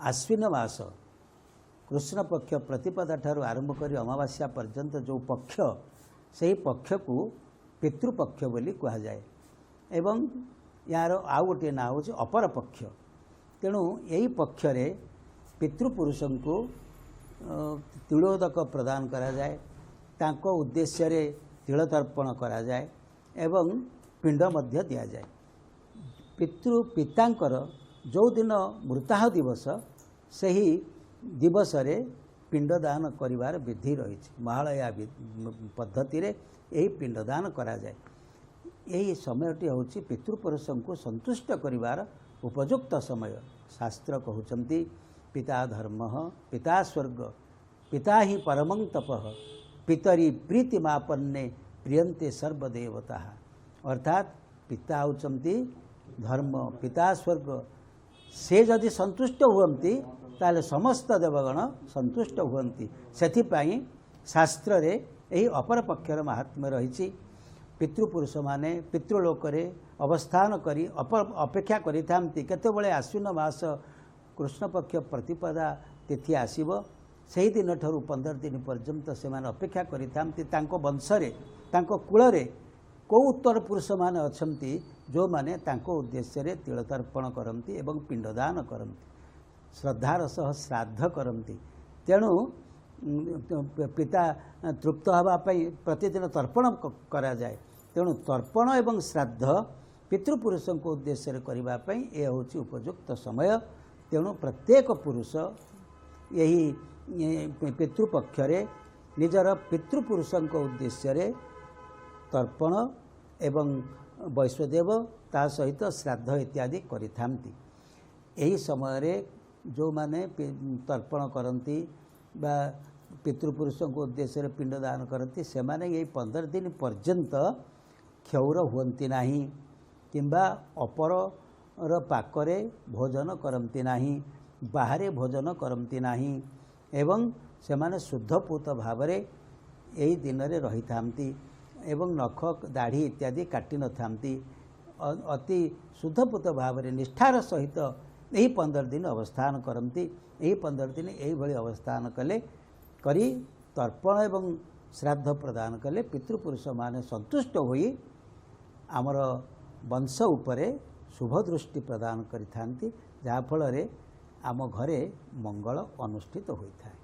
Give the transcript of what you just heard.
ଆଶ୍ୱିନ ମାସ କୃଷ୍ଣ ପକ୍ଷ ପ୍ରତିପଦା ଠାରୁ ଆରମ୍ଭ କରି ଅମାବାସ୍ୟା ପର୍ଯ୍ୟନ୍ତ ଯେଉଁ ପକ୍ଷ, ସେହି ପକ୍ଷକୁ ପିତୃପକ୍ଷ ବୋଲି କୁହାଯାଏ ଏବଂ ଏହାର ଆଉ ଗୋଟିଏ ନାଁ ହେଉଛି ଅପରପକ୍ଷ। ତେଣୁ ଏହି ପକ୍ଷରେ ପିତୃପୁରୁଷଙ୍କୁ ତିଳୋଦକ ପ୍ରଦାନ କରାଯାଏ, ତାଙ୍କ ଉଦ୍ଦେଶ୍ୟରେ ତିଳତର୍ପଣ କରାଯାଏ ଏବଂ ପିଣ୍ଡ ମଧ୍ୟ ଦିଆଯାଏ। ପିତାଙ୍କର ଯେଉଁଦିନ ମୃତାହ ଦିବସ, ସେହି ଦିବସରେ ପିଣ୍ଡଦାନ କରିବାର ବିଧି ରହିଛି। ମହାଳୟା ପଦ୍ଧତିରେ ଏହି ପିଣ୍ଡଦାନ କରାଯାଏ। ଏହି ସମୟଟି ହେଉଛି ପିତୃପୁରୁଷଙ୍କୁ ସନ୍ତୁଷ୍ଟ କରିବାର ଉପଯୁକ୍ତ ସମୟ। ଶାସ୍ତ୍ର କହୁଛନ୍ତି, ପିତା ଧର୍ମ ପିତା ସ୍ୱର୍ଗ ପିତା ହିଁ ପରମଂ ତପଃ ପିତରି ପ୍ରୀତିମାପନ୍ନେ ପ୍ରିୟନ୍ତେ ସର୍ବଦେବତା। ଅର୍ଥାତ୍ ପିତା ହେଉଛନ୍ତି ଧର୍ମ, ପିତା ସ୍ୱର୍ଗ। ସେ ଯଦି ସନ୍ତୁଷ୍ଟ ହୁଅନ୍ତି, ତାହେଲେ ସମସ୍ତ ଦେବଗଣ ସନ୍ତୁଷ୍ଟ ହୁଅନ୍ତି। ସେଥିପାଇଁ ଶାସ୍ତ୍ରରେ ଏହି ଅପରପକ୍ଷର ମାହାତ୍ମ୍ୟ ରହିଛି। ପିତୃପୁରୁଷମାନେ ପିତୃଲୋକରେ ଅବସ୍ଥାନ କରି ଅପେକ୍ଷା କରିଥାନ୍ତି, କେତେବେଳେ ଆଶ୍ୱିନ ମାସ କୃଷ୍ଣପକ୍ଷ ପ୍ରତିପଦା ତିଥି ଆସିବ। ସେହି ଦିନଠାରୁ 15 ଦିନ ପର୍ଯ୍ୟନ୍ତ ସେମାନେ ଅପେକ୍ଷା କରିଥାନ୍ତି, ତାଙ୍କ ବଂଶରେ, ତାଙ୍କ କୂଳରେ କେଉଁ ଉତ୍ତର ପୁରୁଷମାନେ ଅଛନ୍ତି, ଯେଉଁମାନେ ତାଙ୍କ ଉଦ୍ଦେଶ୍ୟରେ ତିଳତର୍ପଣ କରନ୍ତି ଏବଂ ପିଣ୍ଡଦାନ କରନ୍ତି, ଶ୍ରଦ୍ଧାର ସହ ଶ୍ରାଦ୍ଧ କରନ୍ତି। ତେଣୁ ପିତା ତୃପ୍ତ ହେବା ପାଇଁ ପ୍ରତିଦିନ ତର୍ପଣ କରାଯାଏ। ତେଣୁ ତର୍ପଣ ଏବଂ ଶ୍ରାଦ୍ଧ ପିତୃପୁରୁଷଙ୍କ ଉଦ୍ଦେଶ୍ୟରେ କରିବା ପାଇଁ ଏ ହେଉଛି ଉପଯୁକ୍ତ ସମୟ। ତେଣୁ ପ୍ରତ୍ୟେକ ପୁରୁଷ ଏହି ପିତୃପକ୍ଷରେ ନିଜର ପିତୃପୁରୁଷଙ୍କ ଉଦ୍ଦେଶ୍ୟରେ ତର୍ପଣ ଏବଂ ବୈଶ୍ୱଦେବ, ତା ସହିତ ଶ୍ରାଦ୍ଧ ଇତ୍ୟାଦି କରିଥାନ୍ତି। ଏହି ସମୟରେ ଯେଉଁମାନେ ତର୍ପଣ କରନ୍ତି ବା ପିତୃପୁରୁଷଙ୍କ ଉଦ୍ଦେଶ୍ୟରେ ପିଣ୍ଡଦାନ କରନ୍ତି, ସେମାନେ ଏହି 15 ଦିନ ପର୍ଯ୍ୟନ୍ତ କ୍ଷୌର ହୁଅନ୍ତି ନାହିଁ କିମ୍ବା ଅପରର ପାକରେ ଭୋଜନ କରନ୍ତି ନାହିଁ, ବାହାରେ ଭୋଜନ କରନ୍ତି ନାହିଁ ଏବଂ ସେମାନେ ଶୁଦ୍ଧପୂତ ଭାବରେ ଏହି ଦିନରେ ରହିଥାନ୍ତି ଏବଂ ନଖ, ଦାଢ଼ି ଇତ୍ୟାଦି କାଟି ନଥାନ୍ତି। ଅତି ଶୁଦ୍ଧପୂତ ଭାବରେ ନିଷ୍ଠାର ସହିତ ଏହି 15 ଦିନ ଅବସ୍ଥାନ କରନ୍ତି। ଏହି 15 ଦିନ ଏହିଭଳି ଅବସ୍ଥାନ କଲେ କରି ତର୍ପଣ ଏବଂ ଶ୍ରାଦ୍ଧ ପ୍ରଦାନ କଲେ ପିତୃପୁରୁଷମାନେ ସନ୍ତୁଷ୍ଟ ହୋଇ ଆମର ବଂଶ ଉପରେ ଶୁଭ ଦୃଷ୍ଟି ପ୍ରଦାନ କରିଥାନ୍ତି, ଯାହାଫଳରେ ଆମ ଘରେ ମଙ୍ଗଳ ଅନୁଷ୍ଠିତ ହୋଇଥାଏ।